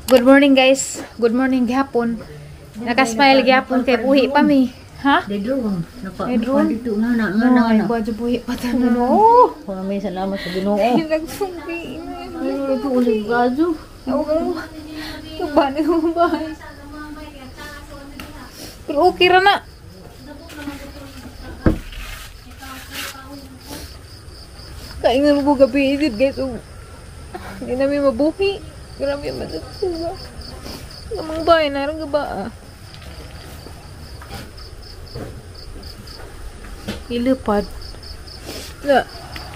Good morning, guys. Good morning gihapon. Nakasmile gihapon kay buhi pa mi. Ha? Di drone. Napa, May drone? dito nga na nga No, na ay na. buha buhi pa tanan. Oh. Kung salamat sa Ginoo. Nagsumpi. Ay, ito ulit gazo. Oo. Kaban ko bahay. Pero okay ra na. Kaingan mo ko gabi edit, guys. Oh. Hindi namin mabuhi. Grabe man sa suga. Namang bahay na rin ba ah. Ilupad. Na,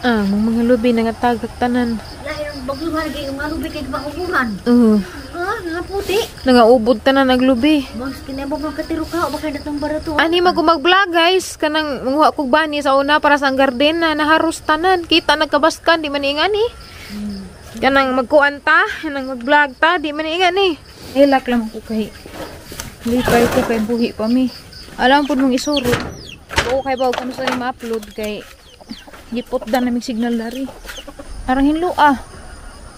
ah, mga lubi na nga tagak tanan. Lahi ang bagluhan kay mga lubi kay makubuhan. Ah, nga puti. Nangaubod tanan naglubi. Mas kinabog mga katiro ka baka datong barato. Ani mag mag-vlog, guys, kanang manguha kog bani sa una para sa ang garden na naharos tanan. Kita nagkabaskan di man ingani. Kanang magkuan ta, kanang mag-vlog ta, di man ingani. Hilak lang ko kay lipay ko kay buhi pa mi. Alam pud mong isurot. Oo kay bawo kanu sa ma-upload kay gipot da namig signal dari. Arang hinlo ah.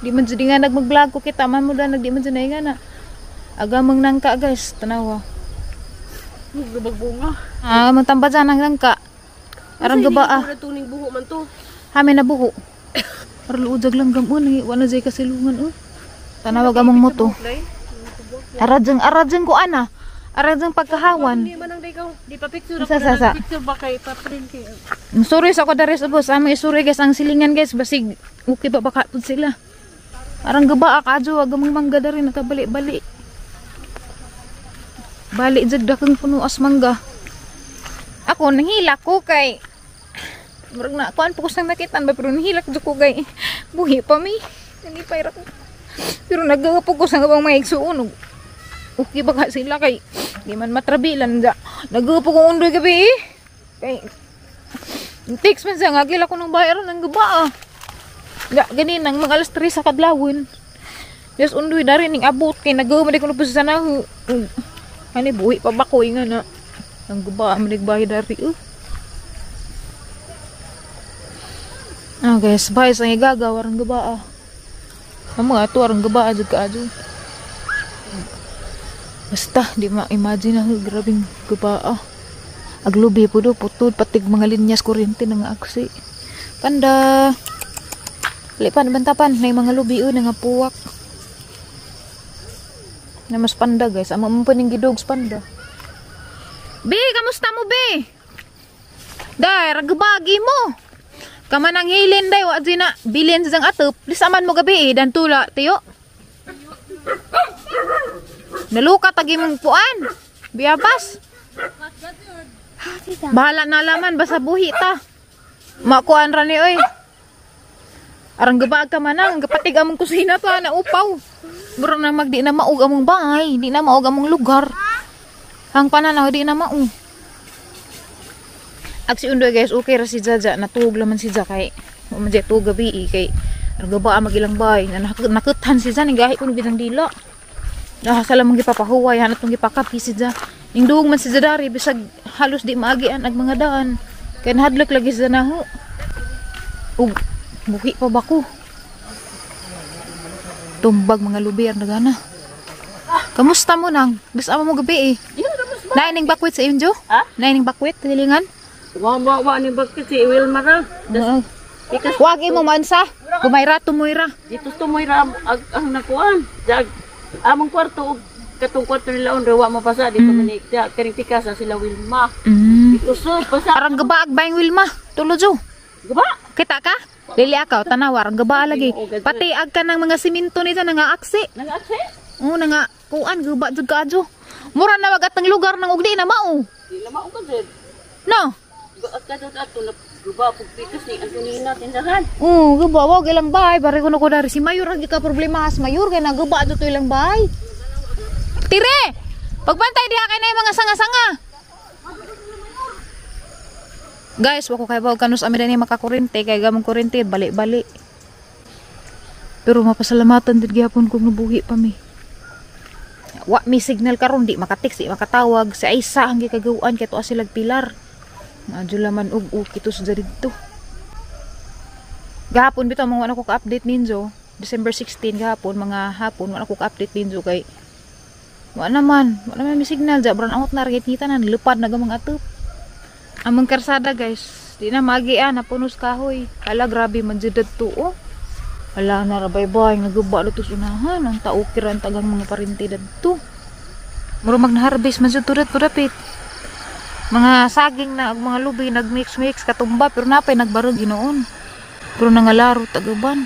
Di man jud nga nag mag-vlog ko kita man mo da nag di man jud na ingana. Agamang nangka, guys, tanawa. Magbunga. Ah, magtamba dyan ang nangka. Arang gaba ah. Tuning buho man to. Hami na buho. Arang luudag lang gamon eh. Wala jay kasilungan oh. Tanawag among moto. Arad jang ko ana. Arad jang pagkahawan. Hindi man ang day Di pa picture Sa, sa, sa. Picture ba kay pa-print kay. Sorry sa ako dari sa boss. Among isuri, guys, ang silingan, guys. Basig okay ba baka pud sila. Arang gaba ah, kadyo ag among mangga dari nakabali-bali. Bali jud dakang puno as mangga. Ako nanghilak ko kay murag na kuan po ko sang nakitan ba pero nahilak jud ko kay buhi pa mi. Nalipay ra ko. Pero nagawa po ko sa abang mga igsuon. Okay ba ka sila kay di man matrabilan da. Nagawa po ko undoy gabi eh. Kay text man siya nga gila ko ng bayaran ng gaba ah. Ga gani nang mga alas 3 sa kadlawon. Yes undoy dari ning abot kay nagawa man di ko na po sa sanahu. Ani buhi pa ba ko inga na. Ang gaba man nagbayad dari oh. Ah guys, bye sa igagaw arang gaba ah. Ang mga ato arang gaba ah, jud ka adyo. Basta di ma-imagine ang grabing gaba ah. Aglubi po do putod patig mga linyas kuryente nga aksi. Panda. Lipan bantapan na mga lubi oh nga puwak. Na mas panda, guys. Amo mo pa ning gidogs panda. Bi, kamusta mo, bi? Day, ragbagi mo. Kaman ang hilin day, wa di na bilin sa atop. Lisaman mo gabi eh, dan tula, tiyo. Naluka tagi mong puan. Biyabas. Bahala na laman, basta buhi ta. Makuan ra ni oy. Arang gabaag ka man ang gapatig among kusina ta na upaw. Murag na magdi na maug among bahay, di na maug among lugar. Ang pananaw di na maug. Ag si Undoy, guys, okay ra si Jaja, natuog laman si Ja kay man jay tuog gabi eh, kay arang gaba magilang bahay na nakuthan si Ja ning gahi kuno bidang dila. Ah, sa lamang gipapahuway hanat tong gipakapi si Ja. Ning duog man si Ja dari bisag halos di maagian ag mga daan. Kay nahadlok lagi si Ja naho. Ug buhi pa ba ko? Tumbag mga lubi ang nagana. Kamusta mo nang? Bis ama mo gabi eh. Naining bakwit sa inyo? Ha? Naining bakwit hilingan? Wa wa wa ni bakit si Wilma ra. Oo. Wag imo mansa. Gumayra tumoyra. Dito tumoy ra ang nakuan. Jag among kwarto og katong kwarto nila on wa mapasa dito man ni kiring tikasa sila Wilma. Dito sud pasa. Arang gabaag bayang Wilma. Tulo jo. Gaba. Kita ka? Dili akaw tanaw arang gaba lagi. Pati ag ka ng mga simento ni dyan nangaaksi. Nang-aksi? Oo nanga kuan guba jud ka adyo. Mura na wag atang lugar nang ug di na mao. Di na mao ka jud. No. At kadto ato na guba pug pikas ni Antonina tindahan. Oo, guba wag ilang bahay bare kuno ko dari si Mayor ang ka problema as Mayor kay naguba adto ilang bahay. Tire. Pagbantay diha kay na mga sanga-sanga. Guys, wako kay bawo kanus ami dinhi makakurente kay gamong kurente bali-bali. Pero mapasalamatan din gihapon kung nabuhi pa mi. Wa mi signal karon di makatext, di makatawag. Si Aisa ang gikagawan kay tuwa sila pilar. Maadyo laman og ukito sa didto. Gahapon bitaw mga ko ka-update ninyo. December 16 gahapon, mga hapon, wala ko ka-update din so kay wala naman may signal ja, brown out na ragit ni tanan, lupad na gamang atop. Among karsada guys, di na magi ah, napunos kahoy. Hala, grabe man jud to oh. Hala na ra bye-bye, naguba to sa unahan, ang taukiran tagang mga parinti dadto. Muro magna-harvest man jud to dadto dapit. Mga saging na ug mga lubi nagmix-mix katumba pero napay nagbarog hinuon. Pero nangalaro tagaban.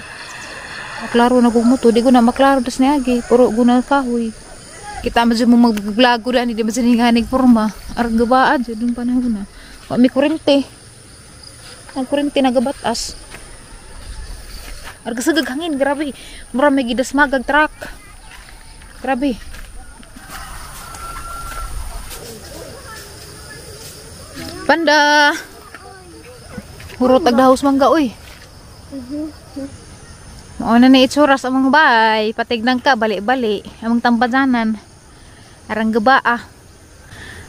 Maklaro na gumuto, di ko na maklaro tas niagi, puro guna kahoy. Kita man jud mo mag-vlog ko dani, di ba sininganig forma. Arang gabaan jud nung panahon na. Wa mi kurente. Ang kurente nagabatas. Arga sagag hangin, grabe. Mura may gidasmagag truck. Grabe. Panda. Hurot agdahos mangga oy. Mao na ni itsura sa among bahay. Patignan ka bali-bali among tambajanan. Arang gaba ah.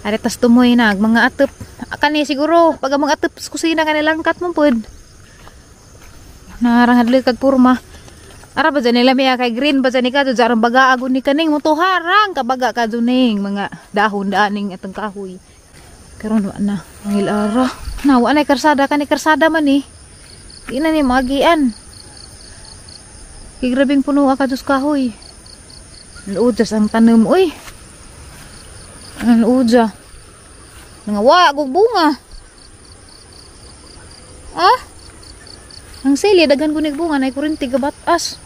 Are tas tumoy na ag mga atop. Kani siguro pag among atop sa kusina kani langkat mo pud. Narang hadlok kag porma. Ara ba dyan nila miya kay green ba dyan ni ka dyan arang baga agon ni kaning mutuharang kabaga ka dyan ning mga dahon daaning atong kahoy. Karon wa na mangil ara. Na wa na karsada kani karsada man ni. Di na ni maagian. Kay grabeng puno ka dus kahoy. Luodas ang tanom oy. Ang luoda. Nangawa og bunga. Ah? Ang sili daghan ko bunga nay kurente gabatas.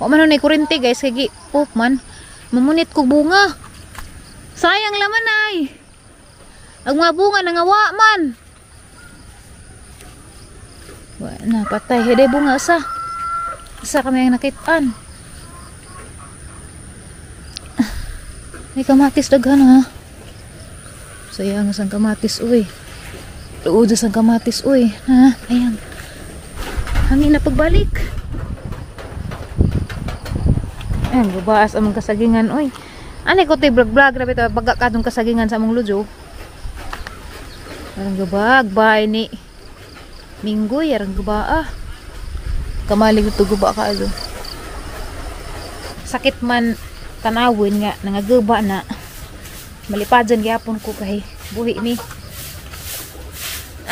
Wa man nay kurente guys kay gi pop man. Mamunit ko bunga. Sayang laman ay. Ang mga bunga nangawa man. Wa na patay hede bunga sa. Isa kami ang nakitaan. May kamatis daghan ha. Sayang sang kamatis uy. Luod sang kamatis uy. Ha, ayan. Hangin na pagbalik. Ayan, gubaas among kasagingan uy. Ani ko te vlog-vlog grabe to baga kadtong kasagingan sa among ludyo. Arang gubag bay ni Minggoy arang guba ah. Kamalig ito guba ka alo. Sakit man tanawin nga nangaguba na. Malipadyan gyapon ko kay buhi ni.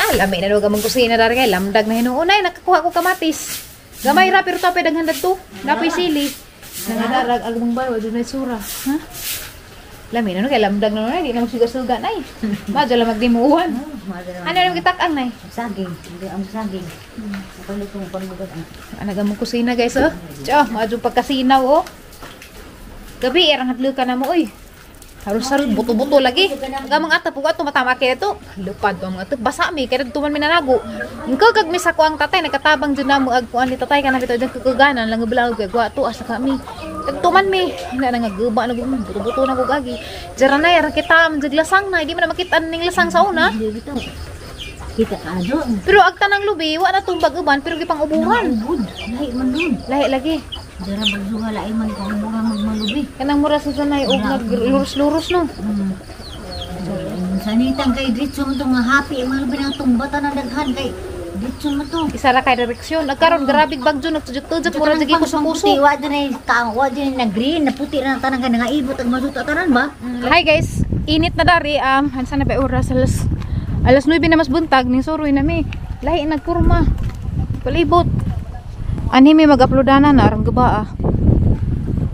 Ah, lami na daw gamang kusina dari kay lamdag na hinuunay nakakuha ko kamatis. Gamay ra pero tapay daghan dadto. Napoy sili. Nangadarag ag mong bayo dunay sura. Ha? Lami na no kay lamdag na no di na magsuga-suga nay. Madyo lang magdimuan. Ano na gitak-ang nay? Saging, hindi ang saging. Paluto mo pangbugat. Ano gamong kusina guys oh. Tiyo, madyo pagkasinaw oh. Gabi erang hadlukan na mo oy. Harus-harus buto-buto lagi. Gamang atap ug ato matama kay ito. Lupad ang atap basa mi kay tuman mi nanago. Ingko kag misa ko ang tatay nagkatabang jud namo ag kuan ni tatay kana bitaw jud kukuganan lang blang kay gwa to asa kami. Tagtuman mi. Ina na nga guba na gud buto-buto na kog agi. Jara na ra kita man jud lasang na di man na makit-an ning lasang sa una. Kita ka do. Pero ag tanang lubi wa na tumbag uban pero gipang ubuhan. Ubod, lahi man dun. Lahi lagi. Jara magzuha lahi man kung mura magmalubi. Kanang mura sa sanay og naglurus-lurus no. Sanitang kay diretso mo to nga happy ang malubi ng tumbatan ang daghan kay diretso mo to. Isa ra kay direksyon. Nagkaron grabe bagyo nagtujok-tujok mura jud ko sa puso. Wa dun ay kaang wa dun na green na puti na tanan kay nangaibot ang masuta tanan ba? Hi guys, init na dari hansa na ba oras alas 9 na mas buntag ning suroy na mi. Lahi nagkurma. Palibot. Ani mi mag-uploadana na arang gaba ah.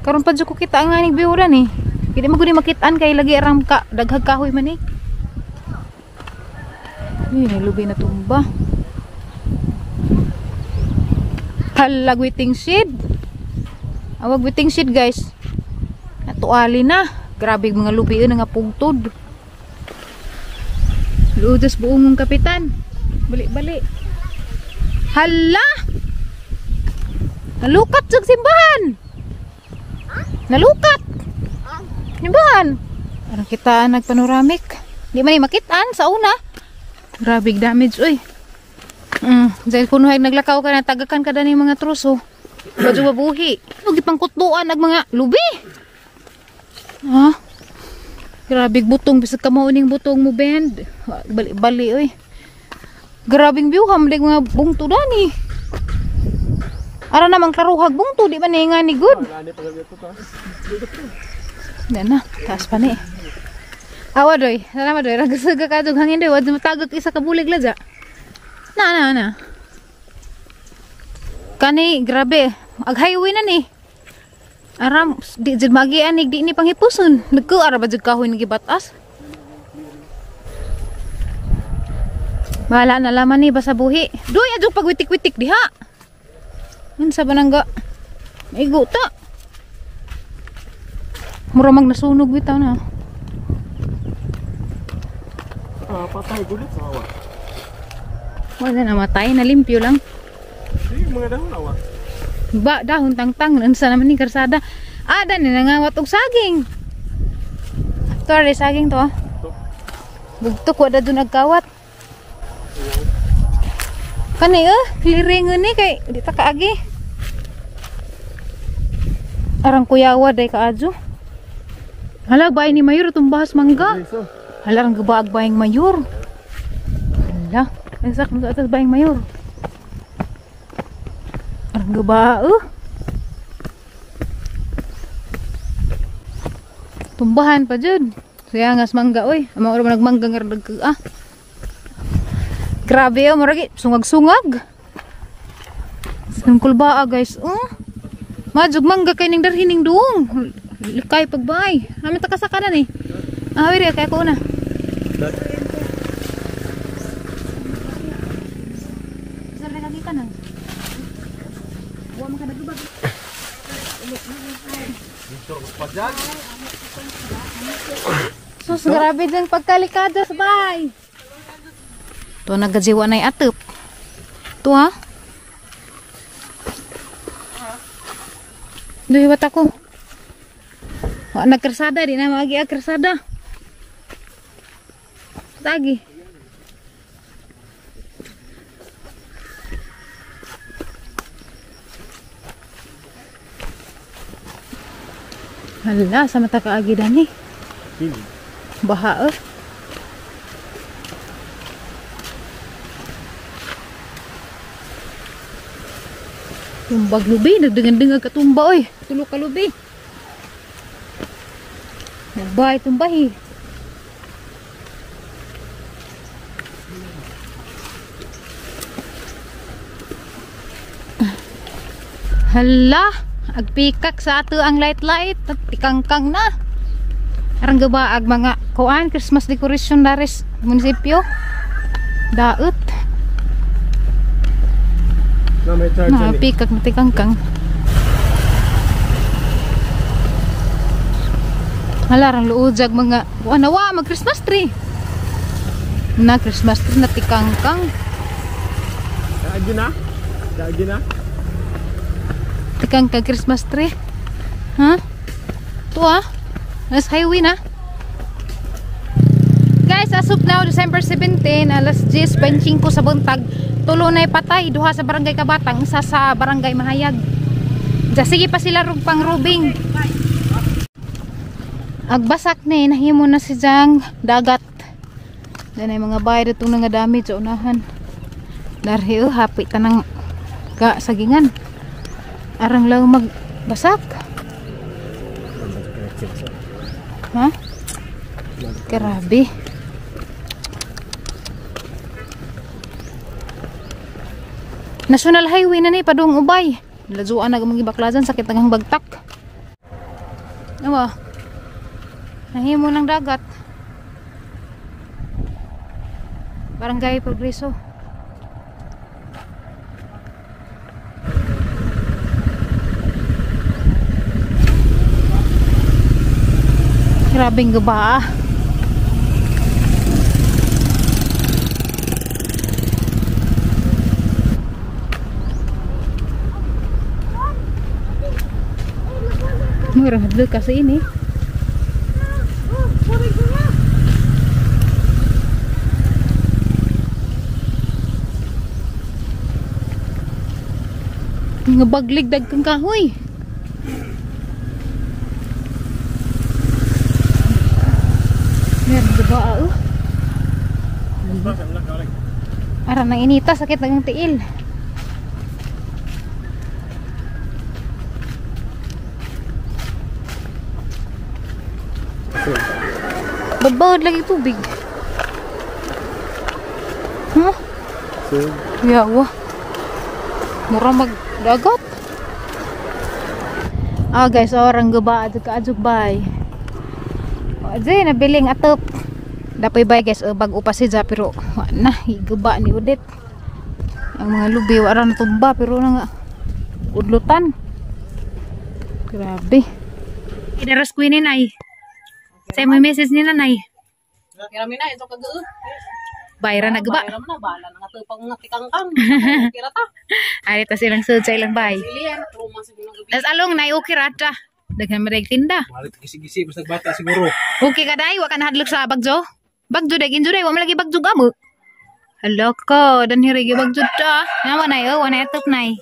Karon pa jud ko kita ang aning biuran eh. Kini mo gud makitaan kay lagi arang ka daghag kahoy man eh. Uy, nalubi na tumba. Hala, waiting shed. Awag waiting shed guys. Natuali na. Grabe mga lubi yun nga pugtod. Ludos buong mong kapitan. Bali-bali. Hala! Nalukat sa simbahan. Nalukat. Simbahan. Parang kita nagpanoramic. Di man ni makitaan sa una. Grabe damage oy. Dahil kuno ay naglakaw ka na tagakan ka dani mga truso. Badyo mabuhi. Ug gipangkutduan ag mga lubi. Ha? Grabe butong bisag kamao ning butong mo bend. Bali-bali oy. Grabing view hamlig mga bungto dani. Ara namang klaruhag bungto di ba ni nga ni good. Na na, taas pa ni. Awa doy, salamat doy. Ragsaga ka dog hangin doy, wad matagak isa ka bulig ladya. Na na na. Kani grabe, ag highway na ni. Aram di jud magi anig di ni panghipuson. Nagku ara ba jud kahoy nagibatas. Bahala na laman ni basa buhi. Doy adjog pagwitik-witik diha. Unsa ba nangga? Maigo ta. Mura mag nasunog bitaw na. Patay gulit sa awa. Wala na matay, nalimpyo lang. Di mga dahon awa. Ba dahon tangtang unsa naman ni karsada. Ah, dani nangawat og saging. Tore saging to. Bugtok wala dun agkawat. Kani clearing ni kay di ta kaagi. Arang kuyawa day kaadyo. Hala baay ni mayor tumbahas mangga. Hala ang gabaag baayng mayor. Hala, ang sakmo sa atas baayng mayor. Arang gaba Tumbahan pa jud. Siya ngas mangga oy. Amo ora nagmangga nga ah. Grabe oh, murag sungag-sungag. Sangkul ba guys? Oh. Majug mangga kay ning darhi ning duong. Likay pagbay. Amin ta kasakanan eh. Ah, wiri kay ako una. Sar lagi ka nang. Wa man ka nagubag. Sus, grabe din pagkalikada sa bay. To nagajiwa na atep. To ha? Duhi wat ako. Wa nagkersada di na maagi agkersada. Tagi. Hala, sa mata kaagi dani. Baha eh. Tumbag lubi, nagdangan-dangag ka tumba oy. Tulo ka lubi. Nagbay tumbahi. Hala, agpikak sa ato ang light-light, tikangkang na. Arang gabaag mga kuan Christmas decoration daris munisipyo. Daot. Na may charge na pikak na tikangkang. Hala, rang luujag mga kuan wa mag Christmas tree. Na Christmas tree na tikangkang. Daagi na? Daagi na? Tikangkang Christmas tree. Ha? To ah. Nas highway na. Guys, as of now, December 17, alas 10:25 sa buntag. Tulo na patay, duha sa barangay Kabatang, isa sa barangay Mahayag. Sige pa sila pang rubing. Agbasak ni, nahimo na si Jang dagat. Dan ay mga bayad itong nga damage sa unahan. Darhi, hapi tanang ka sagingan. Arang lang magbasak. Ha? Grabe. National Highway na ni padung Ubay. Lazuan na mga baklasan sakit ang bagtak. Awa. Nahimo ng dagat. Barangay Progreso. Grabeng gaba. Murang hadlo kasi ini. Nga baglig dagkang kahoy. Meron diba oh? Ara nang inita, sakit ng tiil. Babad lagi tubig. Huh? So, Yawa. Mura magdagat. Ah guys, orang gaba adjug ka bay. Adjay nabiling atop. Dapoy bay guys, bag-o pa siya pero wa na gaba ni Udit. Ang mga lubi wa ra natumba pero na nga udlutan. Grabe. Idaras ko ni nay. Sa mo message ni nanay. Kirami na ito kagoo. Bayra na gaba. Bayra na bala na nga pang nga tikangkang. Kira ta. Ari ta silang sud sa ilang bay. Tas along nay okay rata. Daghan man tinda. Malit gisi-gisi basta bata siguro. Okay ka day, wa ka nahadlok sa bagjo. Bagjo day injo day, wa man lagi bagjo gamo. Hala ka, dan hiri gi bagjo ta. Nawa nay, oh, wa nay atop nay.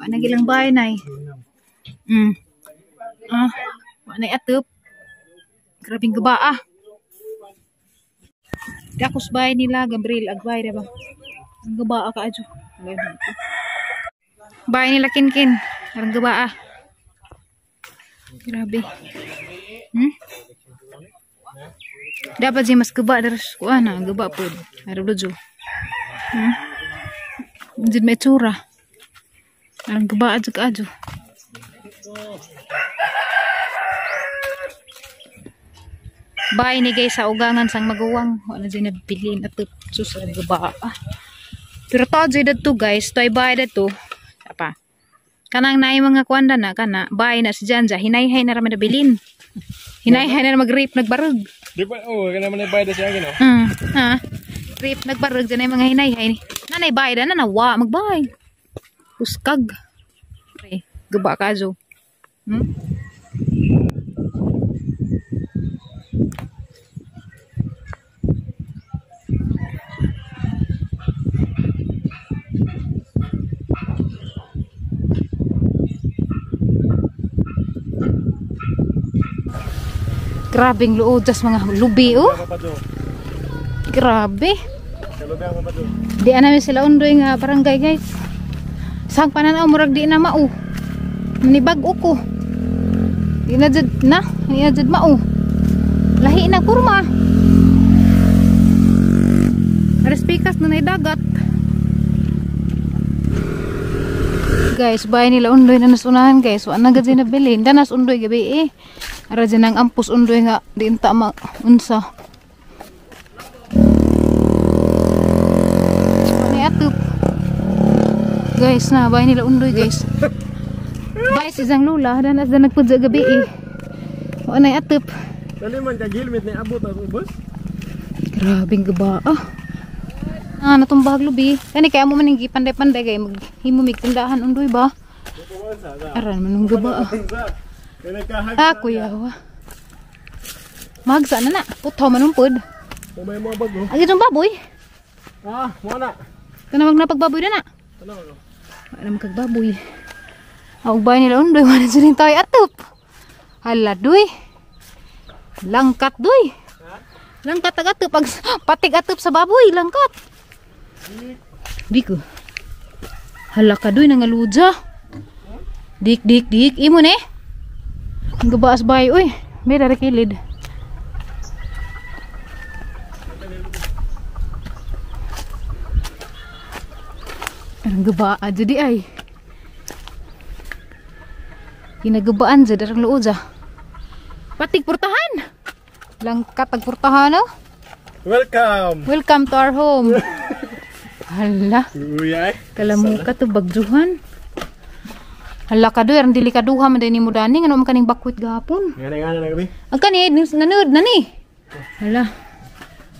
Wa na gilang bay nay. Ah, wa nay atop. Grabing gaba ah. Dakos bay nila Gabriel agbay diba? Ang gaba ka adyo. Bay nila kinkin. Ang gaba ah. Grabe. Dapat siya mas gaba daras kuan na gaba pod. Ara lujo. Jud may tsura. Ang gaba adyo ka adyo. Bay ni guys sa ugangan sang maguwang. Wala dyan nabilin at sus ang gaba ah. Pero to dyan dadto guys, toy bay dadto. Apa? Kanang naay mga kuanda na kana, bay na si Janja, hinayhay na raman nabilin. Hinayhay na mag-rape nagbarog. Di ba oh, kana man bay da siya gino. Ha. Rape nagbarog dyan ay mga hinayhay. Nanay bay da na nawa magbay. Uskag. Okay, gaba ka jo. Grabing luod tas mga lubi oh. Grabe. Di namin sila undoy nga barangay guys. Sang pananaw murag di na mao. Nibag-o ko. Di na jud na, di na jud mao. Lahi na kurma. Aras pikas na nay dagat. Guys, bahay nila undoy na nasunahan guys. Wa na gid nabilin. Danas undoy gabi eh. Ara dyan ang ampus undoy nga di inta ma unsa. Ano atop? Guys, na bahay nila undoy guys. Bahay si Zang Lula, danas dan nagpudya gabi eh. Wa nay atop. Dali man kag helmet ni abot ang ubos. Grabing gaba ah. Ah, natumbag lubi. Kani kaya mo man ang gipanday-panday kay maghimo mig tindahan undoy ba? Aran man ang gaba ah. Ah, kuya wa. Magsa na na. Putaw man umpod. May mga bago. Ay, itong baboy. Ah, mo na. Kanang nagpagbaboy na na. Ano ano? Wala man kagbaboy. Ang bahay nila undoy wala jud tayo atop. Hala duy. Langkat duy. Langkat ag atop pag patig atop sa baboy, langkat. Dik. Hala ka duy nangaluja. Dik dik dik imo ne. Ang gabaas bay, uy. May dari kilid. Ang gabaa di ay. Kinagabaan dyan, darang loob dyan. Patig purtahan. Langkat ang purtahan, oh. Welcome. Welcome to our home. Hala. Uy, ay. Kalamuka to bagjuhan. Hala ka doy, ang delikaduha man day nimo dani ngano man kaning bakwit gahapon. Ngana ngana na gabi. Ang kani nanud nani. Hala.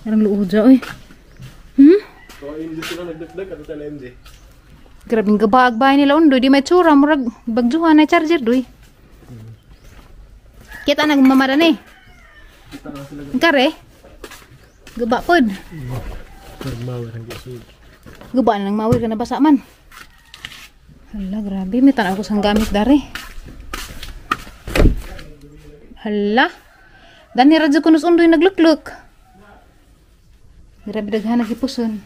Arang luod ra oy. So MG sila nagdagdag ato sa MG. Grabing gabaag bahay nila undoy, di may tsura murag bagjuhan na charger doy. Kita nagmamara ni. Kita na sila. Kare. Gaba pod. Mawir ang gisud. Gaba na lang mawir ka na basa man. Hala, grabe. May tanaw ko sang gamit dari. Hala. Dani radyo ko undoy naglukluk. Grabe daghan naghipuson.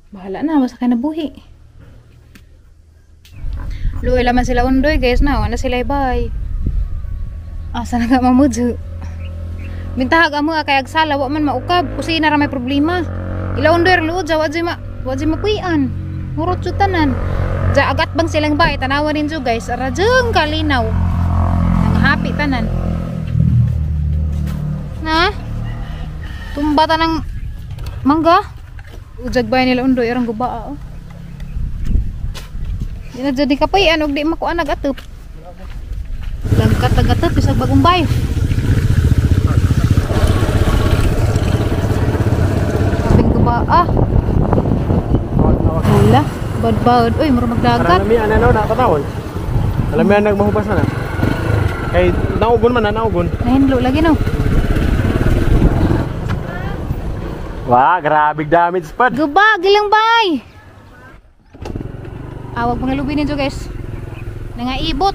Bahala na, basta kay nabuhi. Luoy laman sila undoy guys na, wala sila ibay. Asa na ka mamudyo? Bintahag amo kay agsala wa man maukab, kusina ra may problema. Ila under luod wa jud mapuy-an. Murot jud tanan. Ja agat bang silang bay tanawa ninyo guys, ara jung kalinaw. Ang happy tanan. Na? Tumba tanang mangga. Ujag bay nila undoy arang gubaa oh. Di na jud kapuy-an og di makuan nagatop. Langkat tagatop bisag bagong bay. Kaping gubaa. Wala, bad-bad. Uy, mura magdagat. Alam ano na patawon. Alam mo nagmahupas na. Kay naugon man na naugon. Nahinlo lagi no. Wah, grabe damage pad. Guba, gilang bay. Awag mga lubi ninyo guys. Nangaibot.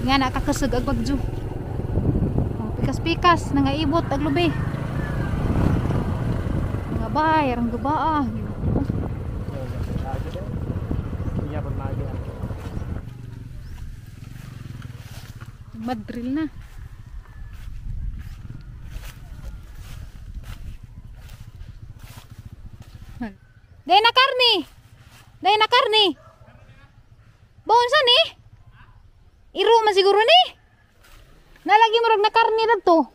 Nga nakakasag ag bagyo. Oh, pikas-pikas nangaibot ag lubi. Mga bay, arang guba ah. Madril na. Day na karni. Day na karni. Baon sa ni? Iro man siguro ni. Nalagi murag na karni radto.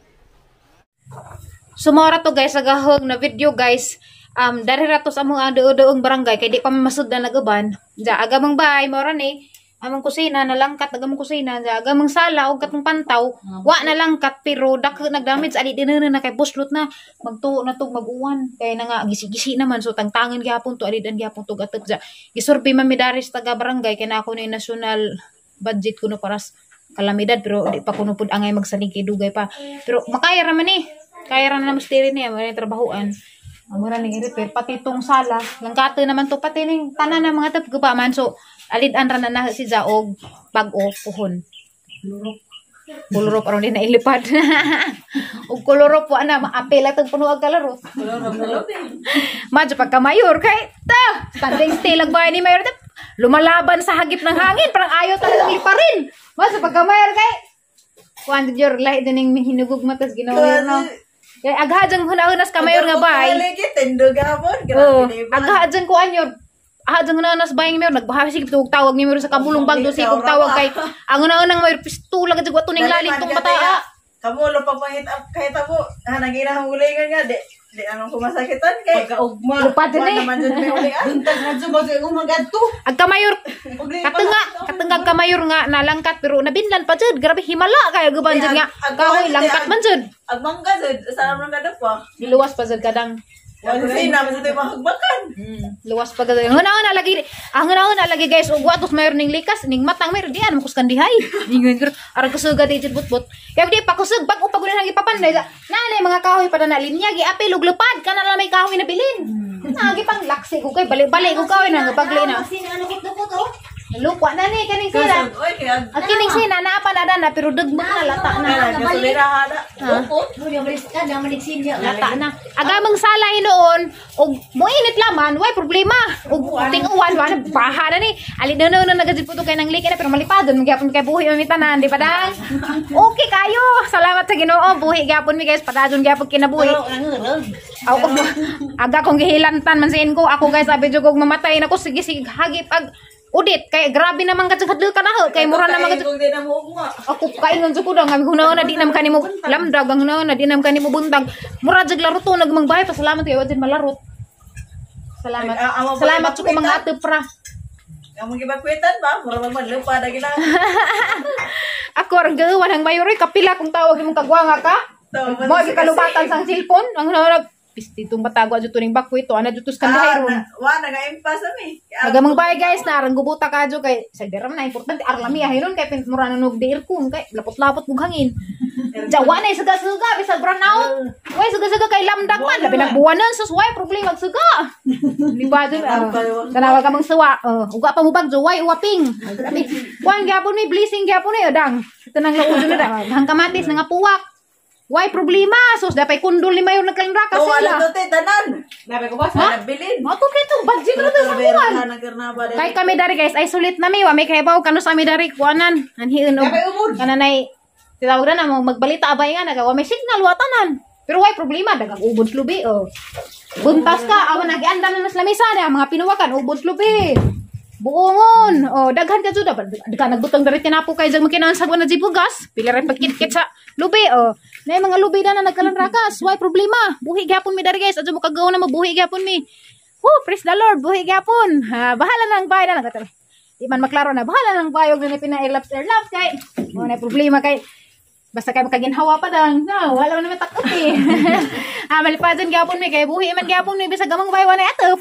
Sumora to guys agahog na video guys. Dari ra to sa among duo-duong barangay kay di pa masud na naguban. Ja agamang bay mora ni among kusina nalangkat agamang kusina ja agamang sala og katong pantaw wa nalangkat pero dako nagdamage ali dinene na kay buslot na magtuo na tog mag-uwan kay na nga gisi-gisi naman so tangtangan gihapon to alidan gihapon to gatop ja gisurvey man mi dari sa taga barangay kay na ako ni national budget kuno para sa kalamidad pero di pa kuno pud angay magsalig kay dugay pa pero makaya ra man ni kaya ra na mastiri niya mo ni trabahuan. Amura ning i-repair pati tong sala langkato naman to pati ning tanan na mga tap guba man so alid-an ra na si Jaog bag-o puhon. Kulurop aron di na ilipad. Og kulurop wa na maapil atong puno ang kalaro. Madyo pagka mayor kay ta standing still ang bahay ni mayor ta lumalaban sa hagip ng hangin parang ayaw talagang liparin. Madyo pagka mayor kay kuan jud lahi din ning hinugog matas ginawa no. Kay agha jang hunahunas ka mayor nga bay. Agha jang kuan yor. Aha jang hunahunas bay mayor nagbaha sige tug tawag ni mayor sa kabulong bagdo sige kog tawag kay ang hunaunang mayor pistula gid wa tuning lalim tong bataa. Kamulo pa pangit kahit ako hanagina hulingan nga di anong kumasakitan kay pagkaugma. Lupad din eh. Buntag na jud mo umagadto. Ag kamayor katengag kamayor nga nalangkat pero nabinlan pa jud grabe himala kayo guban jud nga kahoy langkat man jud. Ag mangga jud sa among kadto pa. Giluwas pa jud kadang. Wala na man sa mahagbakan. Luwas pa gud. Huna-huna lagi. Ang huna-huna lagi guys ug watos mayor ning likas ning matang mayor di an makuskan dihay. Ningon gud arang kusuga di jud butbot. Kaya di pa kusug bag-o pa gud nang ipapanday. Nanay mga kahoy pa na linya giapil ug lupad kana lang may kahoy na bilin. Nagi pang laksi ko kay balik-balik ko kahoy na bagli na. Lukwa na ni kaning sila. Ang kining sina naa pa na na pero dugmok na lata na. Lata na. Agamang sala hinuon og moinit laman, way problema. Og ting-uwan wa na baha na ni. Ali na na nagadjud po kay nang liki na pero malipadon magyapon kay buhi mi tanan, di ba dang? Okay kayo. Salamat sa Ginoo, buhi gyapon mi guys, padayon gyapon kinabuhi. Ako aga kong gihilantan man siin ko. Ako guys, abi jud og mamatay nako sige sige hagip ag udit kay grabe naman ka hadlo ka na kay mura naman ka ako kaingon jud ko dang hunaon na di nam kanimo lamdag ang hunaon na di nam kanimo buntag mura jud laro to nagmangbay pasalamat kay wa jud malarot. Salamat. Salamat jud ko mga ate pra. Among gibakwitan ba mura man lupa da gila. Ako ang gawan ang mayor kapila kung tawag imong kagwanga ka. Mo gikalubatan sang cellphone ang hunaon pisti itong batagwa dito ning bakwit to ana dito sa kandahay ron. Wa nagaimpas ami. Agamang bay guys na arang gubuta ka jo kay sa deram na importante arlami ahiron kay mura na nog diirkon kay lapot-lapot mug hangin. Jawa na suga-suga bisag brown out. Way suga-suga kay lamdag man labi nagbuwanan sus way problema suga. Di ba dun? Tanawa ka mang suwa. Uga pa mubag jo way uwaping. Grabe. Kuan gyapon mi blessing gyapon ni dang. Tanang laudo na dang. Hang kamatis nga puwak. Why problema? Sus, dapat kundol ni mayor nagkalinra kasi sila. Oh, Wala to, tanan. Dapat ko ba sa nabilin? Mato kito, budget na to sa kuwan. Kay kami dari guys, isolate na mi, wa may kahibaw kanu sa mi dari kuanan. Anhiun og kananay Tinawag na na magbalita abay nga nagawa may signal wa tanan. Pero way problema dagang ubod lubi oh. Buntas ka awan nagiandam na nas lamisa na mga pinuwakan ubod lubi. Buongon. Oh, daghan ka jud daghan nagbutang diri tinapo kay jag makinansag wa na di bugas. Pila rin pagkitkit sa lubi oh. Nay mga lubi na na nagkalanrakas. Way problema. Buhi gyapon mi dari guys. Adyo mo kagaw na mabuhi gyapon mi. Woo, praise the Lord, buhi gyapon. Ha, bahala nang bayad na lang. Di man maklaro na bahala nang bayog na pina-airlaps airlaps kay. Mo na problema kay basta kay makaginhawa pa dang. No, wala man naman takot eh. Ah, malipadan gyapon mi kay buhi man gyapon mi bisag gamang baywa na atop.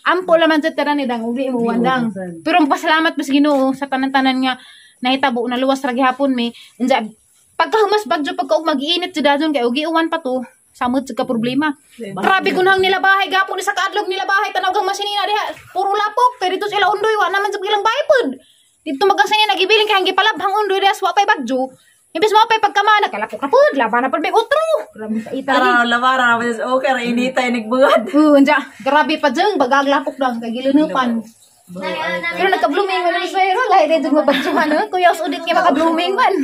Ampo laman jud tanan ni dang uli mo wandang. Pero pasalamat mas Ginoo sa tanan-tanan nga nahitabo na luwas ra gihapon mi. Unsa pagkahumas bagyo pagka mag-iinit jud dayon kay ugi uwan pa to. Samot jud ka problema. Grabe gunhang nila bahay gapon ni sa kaadlog nila bahay tanaw kang masinina diha. Puro lapok kay dito sila undoy wa naman jud ilang bahay pod. Dito magasin nagibilin kay ang gipalabhang undoy diha wa pay bagyo. Imbes mo pay pagkamana kalapok na pod, laban na pod may utro. Grabe sa ita. Tara labara na okay ra inita nagbuhat. Unja, grabe pa jeng bagag lapok dang kay gilunupan. Pero nagka-blooming man ang swero, lahi dito mabagsuhan, no? Kuya, udit kay maka-blooming man.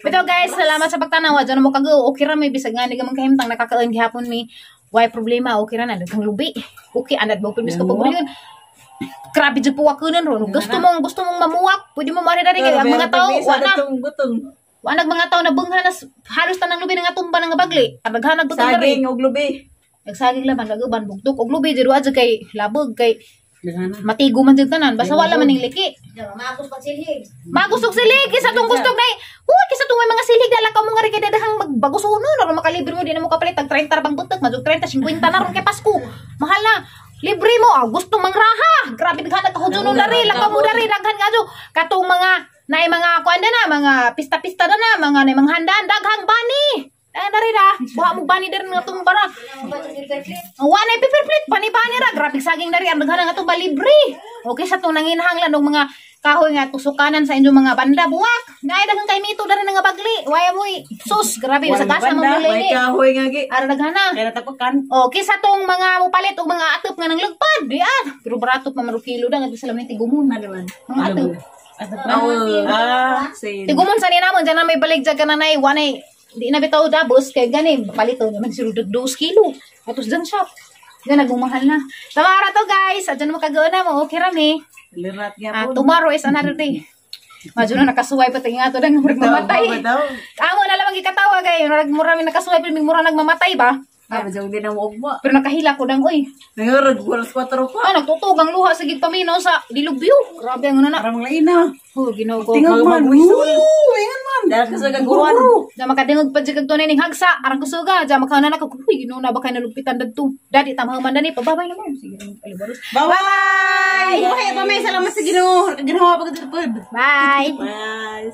Pero guys, salamat sa pagtanaw. Diyan mo kag okay ra may bisag nga ni gamang kahimtang nakakaon gihapon mi. Way problema, okay ra na daghang lubi. Okay anad mo permis ka pag. Grabe jud puwakunan ron. Gusto mong mamuwak, pwede mo mari dari kay ang mga tao wa na. Wa nag mga tao na bungha na halos tanang lubi nga tumba na nga bagli. Daghan nagbutang dari. Saging og lubi. Nagsaging laman kag bugtok og lubi jud wa jud kay labog kay matigo man jud tanan basta wala man ning liki. Maagos pa silhig. Magusog silig kisa tong gustog nay. Uy, kisa tong may mga silig dala ka mo nga ri kay dadahang magbagos uno na ron makalibre mo di na mo kapalit tag 30 ra bang butek madug 30 50 na ron kay Pasko. Mahal na. Libre mo, ah, gusto mangraha. Grabe daghan nagkahudyo nun dari, lakaw mo dari daghan kadyo. Katong mga naay mga kuan na mga pista-pista na na, mga naay mga handaan daghang bani. Ay dari ra, buha mo bani dari nga tumba ra. Wa na paper plate, bani-bani ra, grabe saging dari ang daghan nga tumba libre. Okay sa tong nanginahanglan og mga kahoy nga tusukanan sa inyong mga banda buwak. Naay daghang kay mito dari nga bagli. Waya mo sus, grabe sa kasa mo May mulay ni. kahoy nga gi. Ara daghana. Kaya natapakan. Okay sa tong mga mupalit og mga atop nga nanglagpad, di ah. Pero barato pa man og kilo da ngadto sa lamin tigumon. Mga atop. Ah, same. Tigumon sa ni namon dyan na may balik dyan ka na nay wanay di na bitaw dabos kay gani palito naman si 2 kilo. Atos dyan shop. Diyan nagmamahal na. Tamara to guys. Adyan mo kagawa na mo. Okay rami. Lirat nga Ah, po. tomorrow is another day. Madyo na nakasuway pa tinga to nang murag mamatay. Amo na lamang gikatawa kay murag mura mi nakasuway pero mura nagmamatay ba? Ah, badyong di na mo ugma. Pero nakahila ko dang oy. Nangurog alas 4 pa. Ah, nagtutog ang luha sa gigpamino sa dilubyo. Grabe ang ano na. Parang laina. Oh, Ginoo ko. Tingog man. Woo! Ingan man. Dahil ka sa gaguhan. Diyan makadingog pa jud kag tunay ning hagsa, arang kusuga, diyan makauna na ko. Uy, Ginoo na ba kay nalugpitan dadto. Dadi tamahan man dani, pababay na mo. Sige, alibaros. Bye-bye! Buhay pa may salamat sa Ginoo. Ginoo pagdulpod. Bye. Bye.